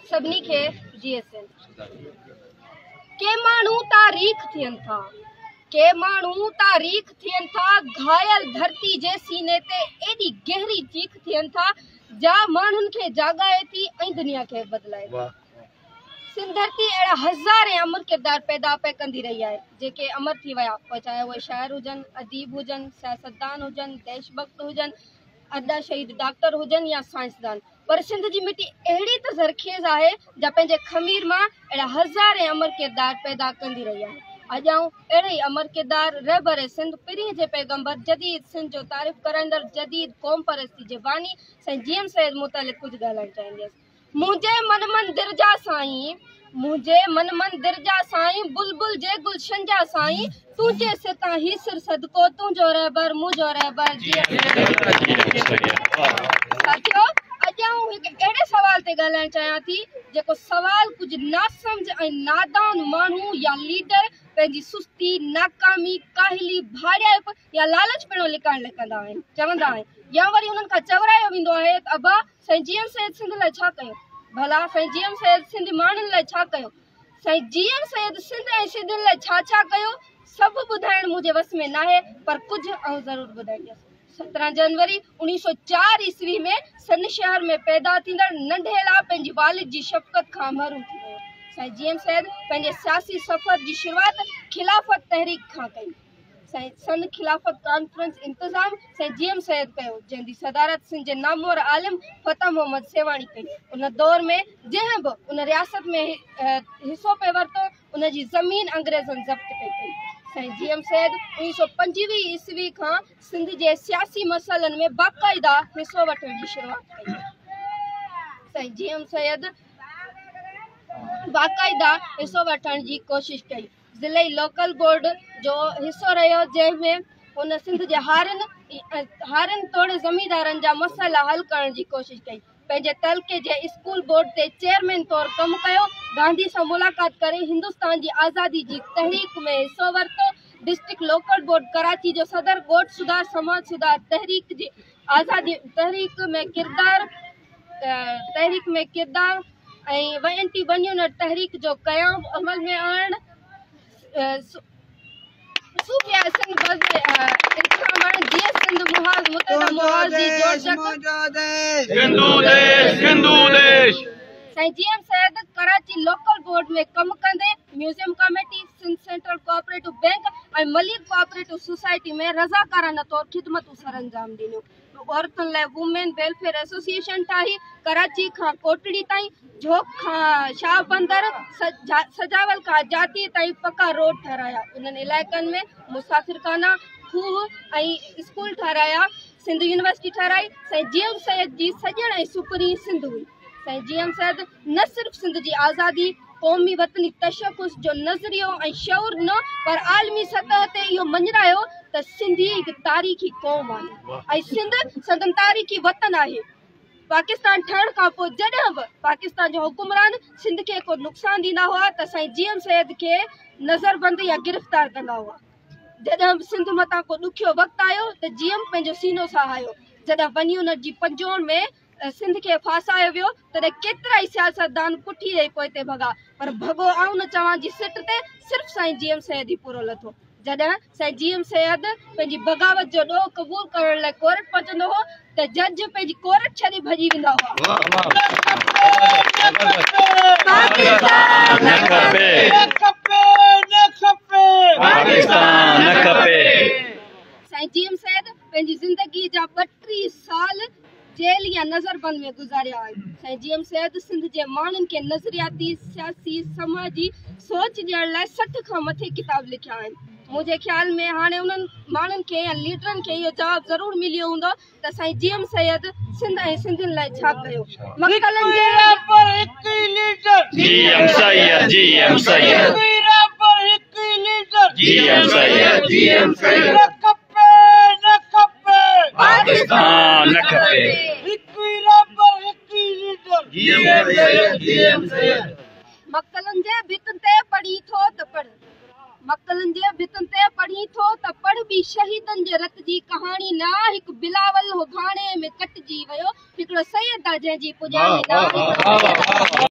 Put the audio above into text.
سڀني کي جيئي سنڌ. ڪي ماڻهو تاريخ ٿين ٿا، ڪي ماڻهو تاريخ ٿين ٿا، گهايل ڌرتي جي سيني تي ايڏي گهري چيخ ٿين ٿا، جا ماڻهن کي جاڳائي ٿي ۽ دنيا کي بدلائي ٿي. سنڌ ڌرتي اهڙا هزارين امر ڪردار پيدا پئي ڪندي رهي آهي، جيڪي امر ٿي ويا، پوء چاهي اهي شاعر هجن، اديب هجن، سياستدان هجن، ديش ڀڳت هجن، ارڏا شهيد ڊاڪٽر هجن يا سائنسدان. پر سنڌ جي مٽي اهڙي ته زرخيز آهي، جا پنهنجي خمير مان اهڙا هزارين امر ڪردار پيدا ڪندي رهي آهي. اڄ آئون اهڙي ئي امر ڪردار، رهبر سنڌ، پرينء جي پيغمبر، جديد سنڌ جو تعارف ڪرائيندڙ، جديد قومپرستي جي باني سائين جي ايم سيد متعلق ڪجهه ڳالهائڻ چاهينديس. منهنجي من مندر جا سائين، منهنجي من مندر جا سائين، بلبل جي گلشن جا سائين، تنهنجي سر تان هي سر صدقو، تنهنجو رهبر منهنجو رهبر جي. ساٿيو، اڄ آئون هڪ اهڙي سوال تي ڳالهائڻ چاهيان ٿي، جيڪو سوال ڪجهه ناسمجهه ۽ نادان ماڻهو يا ليڊر پنهنجي سستي، ناڪامي، ڪاهلي، ڀاڙيائپ يا لالچ پڻو لڪائڻ لاء ڪندا آهن، چوندا آهن يا وري انهن کان چورايو ويندو آهي ته ابا سائين جي ايم سيد سنڌ لاء ڇا ڪيو؟ ڀلا سائين جي ايم سيد سنڌي ماڻهن لاء ڇا ڪيو؟ سائين جي ايم سيد سنڌ ۽ سنڌين لاء ڇا ڇا ڪيو؟ سڀ ٻڌائڻ منهنجي وس ۾ ناهي پر ڪجهه آئون ضرور ٻڌائيندس. 17 جنوري 1904 عيسوي ۾ سن شهر ۾ پيدا ٿيندڙ ننڍي لاء پنهنجي والد جي شفقت کان محروم ٿي ويو. سائين جي ايم سيد پنهنجي سياسي سفر جي شروعات خلافت تحريڪ کان ڪئي. سائين سنڌ خلافت ڪانفرنس انتظام سائين جي ايم سيد ڪيو، جنهن جي صدارت سنڌ جي نامور عالم فتح محمد سيوهاڻي ڪئي. ان دور ۾ جنهن به ان رياست ۾ حصو پئي ورتو، ان جي زمين انگريزن ضبط پئي ڪئي. سائين جي ايم سيد 1925 عيسوي کان سنڌ جي سياسي مسئلن ۾ باقاعده حصو وٺڻ جي شروعات ڪئي. سائين جي ايم سيد باقاعده حصو وٺڻ جي ڪوشش ڪئي. ضلعي لوڪل بورڊ جو حصو رهيو، جنهن ۾ هن سنڌ جي هارين هارين توڙي زميندارن جا مسئلا حل ڪرڻ جي ڪوشش ڪئي. پنهنجي تعلقي جي اسڪول بورڊ تي چيئرمين طور ڪم ڪيو. گانڌي سان ملاقات ڪري هندستان جي آزادي جي تحريڪ ۾ حصو ورتو. ڊسٽرڪٽ لوڪل بورڊ ڪراچي جو صدر، ڳوٺ سڌار سماج سڌار تحريڪ جي آزادي تحريڪ ۾ ڪردار تحريڪ ۾ ڪردار ۽ اينٽي ون يونٽ تحريڪ جو قيام عمل ۾ آڻڻ، صوفياء سنڌ بزم انتظام آڻڻ، جيئي سنڌ محاذ متحده محاذ جي جوڙجڪ. سنڌو ديش سنڌو ديش. سائين G M Syed Karachi local board ۾ ڪم ڪندي museum committee, Sindh central cooperative bank ۽ Malir cooperative society ۾ رضاڪارانه طور خدمتون سرانجام ڏنيون. عورتن لاء وومين ويلفيئر ايسوسيئيشن ٺاهي، ڪراچي کان ڪوٽڙي تائين، جهوڪ کان شاهه بندر، سجاول کان جاتي تائين پڪا روڊ ٺهرايا. انهن علائقن ۾ مسافرخانا، کوهه ۽ اسڪول ٺهرايا، سنڌ يونيورسٽي ٺهرائي. سائين جي ايم سيد جي سڄڻ ۽ سپرين سنڌ هئي. سائين جي ايم سيد نه صرف سنڌ جي آزادي، قومي وطني تشخص جو نظريو ۽ شعور ڏنو پر عالمي سطح تي اهو مڃرايو ته سنڌي هڪ تاريخي قوم آهي ۽ سنڌ سندن تاريخي وطن آهي. پاڪستان ٺهڻ کان پوء جڏهن به پاڪستان جا حڪمران سنڌ کي ڪو نقصان ڏيندا هئا ته سائين جي ايم سيد کي نظربند يا گرفتار ڪندا هئا. جڏهن به سنڌ مٿان ڪو ڏکيو وقت آيو ته جي ايم پنهنجو سينو سهايو. جڏهن ون يونٽ جي پنجوڻ ۾ سنڌ کي ڦاسايو ويو تڏهن ڪيترائي سياستدان پٺي ڏئي پوئتي ڀڳا پر ڀڳو آئون نه چوان جي سٽ تي صرف سائين جي ايم سيد ئي پورو لٿو. جڏهن سائين جي ايم سيد پنهنجي بغاوت جو ڏوهه قبول ڪرڻ لاء ڪورٽ پهچندو هو ته جج پنهنجي ڪورٽ ڇڏي ڀڄي ويندا هئا. پاڪستان نه کپي پاڪستان نه کپي. سائين جي ايم سيد پنهنجي زندگي جا 32 سال جيل يا نظربند ۾ گذاريا آهن. سائين جي ايم سيد سنڌ جي ماڻهن کي نظرياتي، سياسي، سماجي سوچ ڏيڻ لاء 60 کان مٿي ڪتاب لکيا آهن. منهنجي خيال ۾ هاڻي انهن ماڻهن کي يا ليڊرن کي اهو جواب ضرور مليو هوندو ته سائين جي ايم سيد سنڌ ۽ سنڌين لاء ڇا ڪيو. مقتلن جي. G M Syed G M Syed G M Syed G M Syed. Pakistan نه کپي. مقتلن جي ڀتن تي پڙهين ٿو ته پڙهه، مقتلن جي ڀتن تي پڙهين ٿو ته پڙهه ٻي شهيدن جي رت جي ڪهاڻي نه آ هڪ بلاول هو گهاڻي ۾ ڪٽجي ويو هڪڙو سيد آ جنهن جي پڄاڻي نه آ.